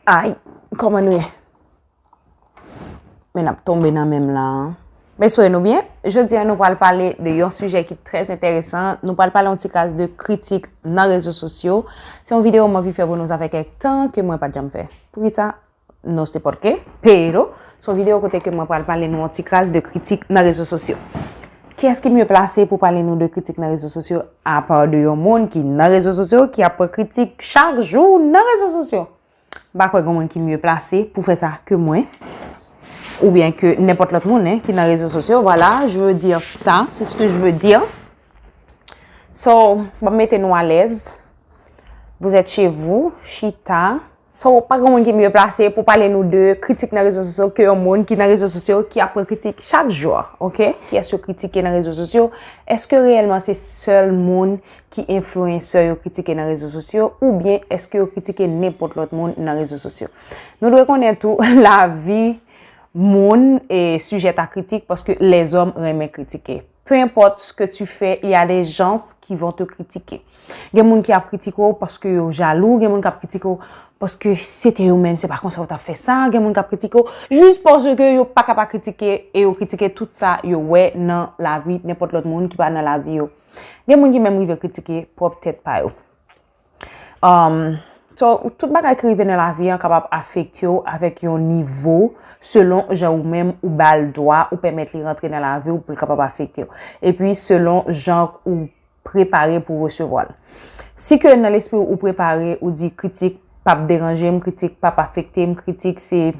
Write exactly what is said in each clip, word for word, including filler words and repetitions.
Ay, kòman nou ye? Men n ap tonbe nan menm la. M espere nou byen. Jodi a, nou pral pale de yon sijè ki trè enteresan. Nou pral pale yon ti kras de kritik nan rezo sosyo. Se yon videyo m anvi fè pou nou, sa fè kèk tan ke mwen pa t janm fè. Poukisa? No sé por qué, pero se yon videyo kote ke mwen pral pale nou yon ti kras de kritik nan rezo sosyo. Kiyès ki mye plase pou pale nou de kritik nan rezo sosyo, apa de yon moun ki nan rezo sosyo, ki ap pran kritik chak jou nan rezo sosyo? M pa kwè gen moun ki mye plase pou fè sa ke mwen, oubyen ke nenpòt lòt moun, hein, ki nan rezo sosyo. Voilà, je veux dire ça, c'est ce que je veux dire. So, m ap mete nou alèz. Vous êtes chez vous, chita. So, pa gen moun ki mye plase pou pale nou de kritik nan rezo sosyo ke yon moun ki nan rezo sosyo ki ap pran kritik chak jou, ok? Kiyès yo kritike nan rezo sosyo? Èske reyèlman se sèl moun ki enfliyensè yo kritike nan rezo sosyo, oubyen èske yo kritike nenpòt lòt moun nan rezo sosyo? Nou dwe konnen tou, lavi moun e sijèt a kritik, paske lèzòm renmen kritike. Peu importe ce que tu fais, il y a des gens qui vont te critiquer. Gen moun ki ap kritike w paske yo jalou, gen moun k ap kritike w paske se te yo menm, se pa konsa yo t ap fè sa, gen moun k ap kritike w jis paske yo pa ka pa kritike e yo kritike tout sa yo wè nan lavi nenpòt lòt moun ki pa nan lavi yo. Gen moun ki menm rive kritike pwòp tèt pa yo. Um, so, tout bagay ki rive nan lavi an kapab afekte w avèk yon nivo selon jan ou menm ou ba l dwa, ou pèmèt li rantre nan lavi w pou l kapab afekte w. Epi selon jan ou prepare pou resevwa l. Si ke nan lespri w ou prepare, ou di kritik p ap deranje m, kritik p ap afekte m, kritik se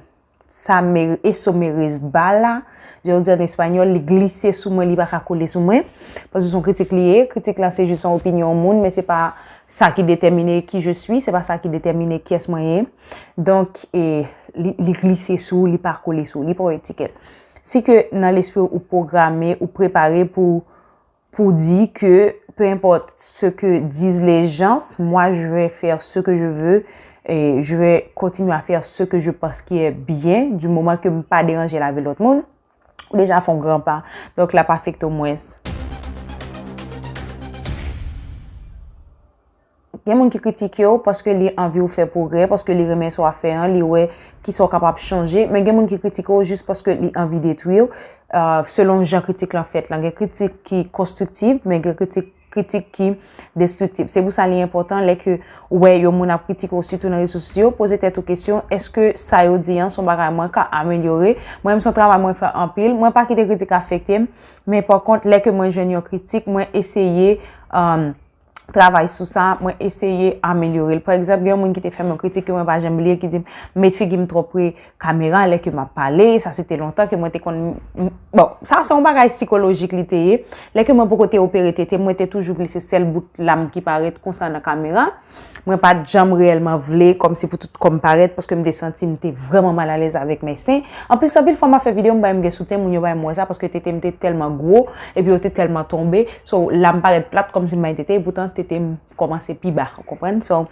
sa mere, eso me resbala, jan yo di an espanyòl, li glise sou mwen, li pa ka kole sou mwen. Paske se yon kritik li ye. Kritik la se jis yon opinyon yon moun, men se pa sa ki detèmine qui je suis, se pa sa ki detèmine kiyès mwen ye. Donk, e, li, li glise sou, li pa kole sou, li pa yon etikèt. Si ke nan lespri w ou pwograme, ou prepare pou pour dire que peu importe ce que disent les gens, moi je vais faire ce que je veux et je vais continuer à faire ce que je pense qui est bien du moment que m pa deranje lavi lòt moun, ou deja fè yon gran pa. Donk, l ap afekte w mwens. Gen moun ki kritike w paske li anvi w fè pwogrè, paske li renmen sa w ap fè an, li wè kisa w kapab chanje, men gen moun ki kritike w jis paske li anvi detwi w, euh, selon jan kritik lan fèt lan. Gen kritik ki konstriktiv, men gen kritik, kritik ki destriktiv. Se pou sa li enpòtan lè ke ou wè yon moun ap kritike w, sitou nan rezo sosyo, poze tèt ou kesyon, èske sa yo di an se yon bagay mwen ka amelyore? Mwen menm se yon travay mwen fè anpil, mwen pa kite kritik afekte m, men pa kont, lè ke mwen jwenn yon kritik, mwen eseye, um, travay sou sa, mwen eseye amelyore l. Pa egzanp, gen yon moun ki te fè m yon kritik ke mwen pa janm bliye, ki di m met figi m twò pre kamera lè ke m ap pale. Sa se te lontan ke mwen te konn, bon, sa se yon bagay sikolojik li te ye. Lè ke mwen poko te opere tete m, mwen te toujou vle se sèl bout lam ki parèt konsa nan kamera. Mwen pa t janm reyèlman vle kòmsi pou tout kò m parèt, paske m te santi m te vrèman malalèz avèk men sen. Anplis, anpil fwa m ap fè videyo, m pa menm gen soutyen, moun yo pa menm wè sa, paske tete m te tèlman gwo, epi yo te tèlman tonbe. So, la m parèt plat kòmsi m pa gen tete, epoutan tete m kòmanse pi ba, ou konprann? So,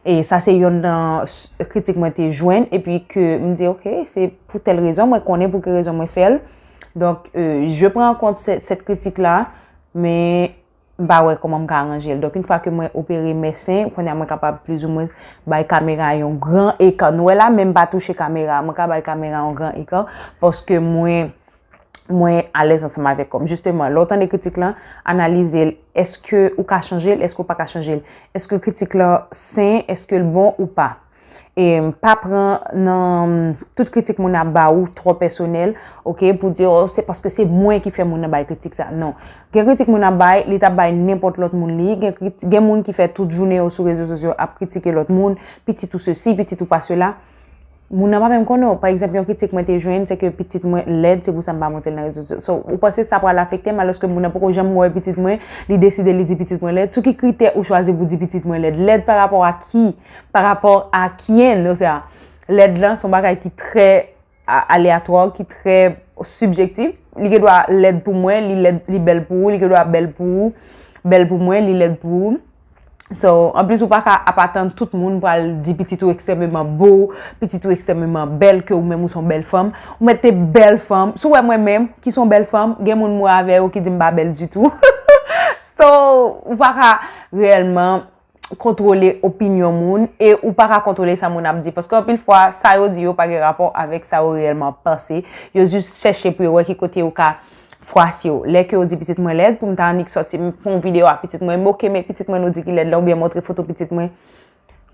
e sa se yonn nan s-, kritik mwen te jwenn, epi ke m di, ok, se pou tèl rezon, mwen konnen pou ki rezon mwen fè l. Donk, euh, je prends en compte cette, cette critique-là, men m pa wè kòman m ka aranje l. Donk, yon fwa ke mwen opere men sen, kounye a mwen kapab plizoumwen bay kamera yon gran ekran. Nou wè la, menm pa touche kamera, mwen ka bay kamera yon gran ekran, paske mwen, mwen alèz ansanm avèk kò m. Jisteman, lè w tande kritik lan, analize l. Èske ou ka chanje l? Èske ou pa ka chanje l? Èske kritik lan sen? Èske l bon ou pa? E pa pran nan tout kritik moun ap ba ou twò pèsonèl, ok, pou di, oh, se paske se mwen ki fè moun nan bay kritik sa. Non. Gen kritik moun ap bay, li t ap bay nenpòt lòt moun li. Gen krit-, gen moun ki fè tout jounen yo sou rezo sosyo ap kritike lòt moun, pitit ou sesi, pitit ou pa sela. Moun nan pa menm konnen w. Pa egzanp, yon kritik mwen te jwenn, se ke pitit mwen lèd, se pou sa m pa montre l nan rezo sosyo. So, ou panse sa pral afekte m, alòske moun nan poko janm wè pitit mwen, li deside li di pitit mwen lèd. Sou ki kritè ou chwazi pou di pitit mwen lèd? Lèd pa rapò a ki? Pa rapò a kiyès, o sea, lèd lan se yon bagay ki trè a-, aleyatwa, ki trè sibjektif. Li gen dwa lèd pou mwen, li lèd, li bèl pou ou, li gen dwa bèl pou ou, bèl pou mwen, li lèd pou ou. So, anplis, ou pa ka ap atann tout moun pral di pitit ou ekstrèmeman bo, pitit ou ekstrèmeman bèl, ke ou menm ou se yon bèl fanm. Ou mèt te bèl fanm. Si w wè mwen menm, ki se yon bèl fanm, gen moun m wè avè yo ki di m pa bèl ditou. So, ou pa ka reyèlman kontwole opinyon moun e ou pa ka kontwole sa moun ap di. Paske anpil fwa, sa yo di yo pa gen rapò avèk sa yo reyèlman panse. Yo jis chèche pou yo wè ki kote yo ka fwase w. Lè ke yo di pitit mwen lèd, pou m ta annik sòti, m fè yon videyo a pitit mwen, moke men pitit mwen, nou di ki lèd la, oubyen montre foto pitit mwen.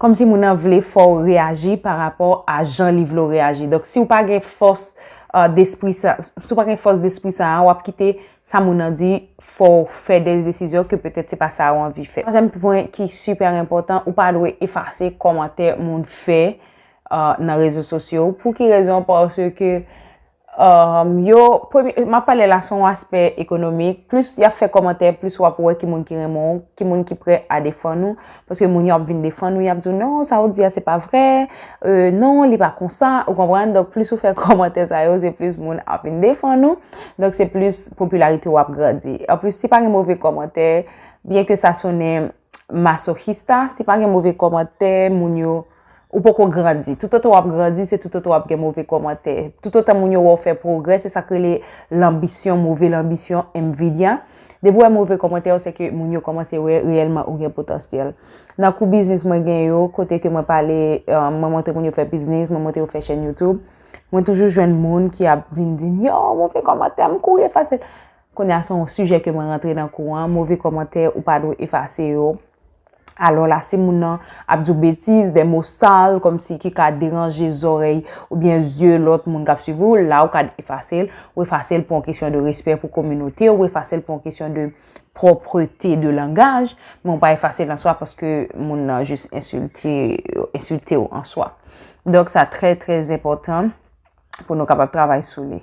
Kòmsi moun nan vle fè w reyaji pa rapò a jan li vle w reyaji. Donk, si w pa gen fòs, euh, despri sa, si w pa gen fòs despri sa a, w ap kite sa moun nan di fè w fè de desizyon ke petèt se pa sa ou anvi fè. Twazyèm pwen ki sipè enpòtan, ou pa dwe efase kòmantè moun fè, euh, nan rezo sosyo. Pou ki rezon? Paske, euh, yo, premye, m ap pale la sou yon aspè ekonomik. Plis y ap fè kòmantè, plis w ap wè ki moun ki renmen w, ki moun ki prè a defann ou. Paske moun yo ap vin defann ou, y ap di w, "Non, sa w di a, se pa vrè. Euh, non, li pa konsa." Ou konprann? Donk, plis ou fè kòmantè sa yo, se plis moun ap vin defann ou. Donk, se plis popilarite w ap grandi. Anplis, si pa gen move kòmantè, byen ke sa sonnen masochista, si pa gen move kòmantè, moun yo, ou poko grandi. Toutotan w ap grandi, se toutotan w ap gen move kòmantè. Toutotan moun yo wè w fè pwogrè, se sa k rele lanbisyon, move lanbisyon, envidya. Depi w wè move kòmantè yo, se ke moun yo kòmanse wè reyèlman ou gen potansyèl. Nan kou biznis mwen gen yo, kote ke mwen pale, euh, mwen montre moun yo fè biznis, mwen montre yo fè chèn YouTube, mwen toujou jwenn moun ki ap vin di m, "Yo, move kòmantè, m kouri efase l." Kounye a, se yon sijè ke mwen rantre nan kou an, move kòmantè, ou pa dwe efase yo. Alò la, si moun nan ap di w betiz, de mo sal, kòmsi ki ka deranje zòrèy oubyen zye lòt moun k ap swiv ou, la ou ka efase l, ou efase l pou yon kesyon de respè pou kominote, ou efase l pou yon kesyon de pwòprete de langaj, men ou pa efase l an swa paske moun nan jis ensilte, ensilte w an swa. Donk, sa trè, trè enpòtan pou nou kapab travay sou li.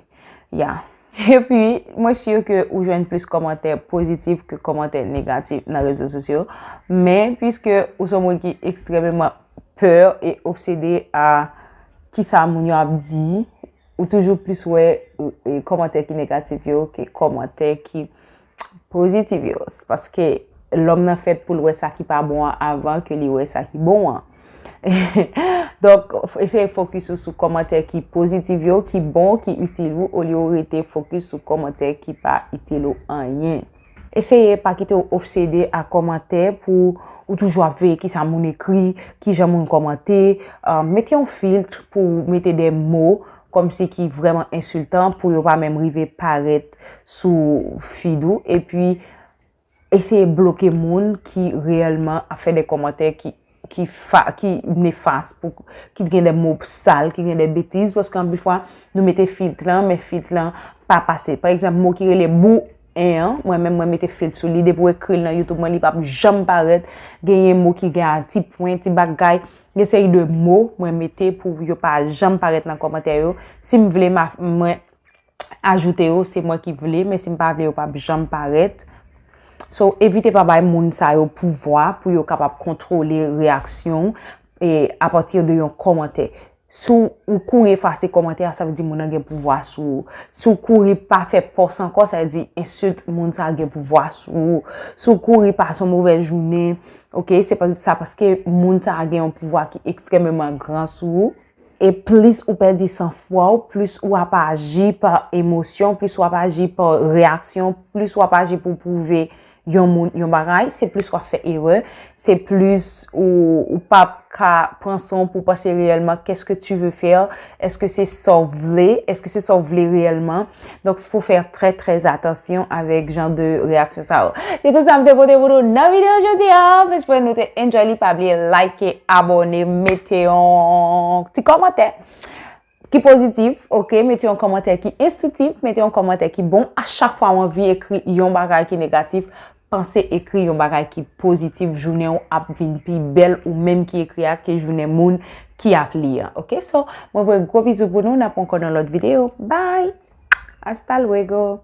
Ya. Epi, mwen si ke ou jwenn plis kòmantè pozitif ke kòmantè negatif nan rezo sosyo. Men, piske ou se yon moun ki ekstrèmeman pè e obsede a kisa moun yo ap di, ou toujou plis wè, e, e, kòmantè ki negatif yo ke kòmantè ki pozitif yo. Paske lòm nan fèt pou l wè sa ki pa bon an avan ke li wè sa ki bon an. Donk, eseye fokis ou sou kòmantè ki pozitif yo, ki bon, ki itil ou, olye w rete fokis sou kòmantè ki pa itil ou anyen. Eseye pa kite w obsede a kòmantè pou ou toujou ap veye kisa moun ekri, kijan moun kòmante. Ah, mete yon filt pou w mete de mo kòmsi ki vrèman ensiltan pou yo pa menm rive parèt sou feed ou. Epi, eseye bloke moun ki reyèlman ap fè de kòmantè ki, ki fa-, ki nefas, pou, ki gen de mo sal, ki gen de betiz, paske anpil fwa, nou mete filt lan, men filt lan pa pase. Pa egzanp, mo ki rele bou en an, mwen menm, mwen mete filt sou li, depi w ekri l nan YouTube mwen, li p ap janm parèt. Genyen mo ki gen a ti pwen, ti bagay, gen seri de mo mwen mete pou yo pa janm parèt nan kòmantè yo. Si m vle, ma-, mwen ajoute yo, se mwen ki vle, men si m pa vle, yo p ap janm parèt. So, evite pa bay moun sa yo pouvwa pou yo kapab kontwole reyaksyon w, e, apati de yon kòmantè. Si w, ou kouri efase kòmantè a, sa vle di moun nan gen pouvwa sou ou. Si w kouri pa fè pòs ankò, sa vle di ensilt moun sa gen pouvwa sou ou. Si w kouri pase yon movèz jounen, oke, se pa, sa paske moun sa gen yon pouvwa ki ekstrèmeman gran sou ou. E plis ou pèdi sanfwa w, plis w ap aji pa emosyon, plis w ap aji pa reyaksyon, plis w ap aji pou pwouve yon moun yon bagay, se plis w ap fè erè, se plis ou, ou p ap ka pran san w pou w panse reyèlman, qu'est-ce que tu veux faire? Èske se sa w vle? Èske se sa w vle reyèlman? Donk, fò fè trè, trè atansyon avèk jan de reyaksyon sa yo. Se tout sa m te pote pou nou nan videyo jodi a. M espere nou te enjoy li. Pa bliye like, abòne, mete yon ti kòmantè ki pozitif, oke? Mete yon kòmantè ki enstriktif, mete yon kòmantè ki bon. A chak fwa w anvi ekri yon bagay ki negatif, panse ekri yon bagay ki pozitif, jounen w ap vin pi bèl, ou menm ki ekri a ke jounen moun ki ap li an, oke? So, mwen voye gwo bizou pou nou, n ap wè ankò nan lòt videyo. Bye! Hasta luego!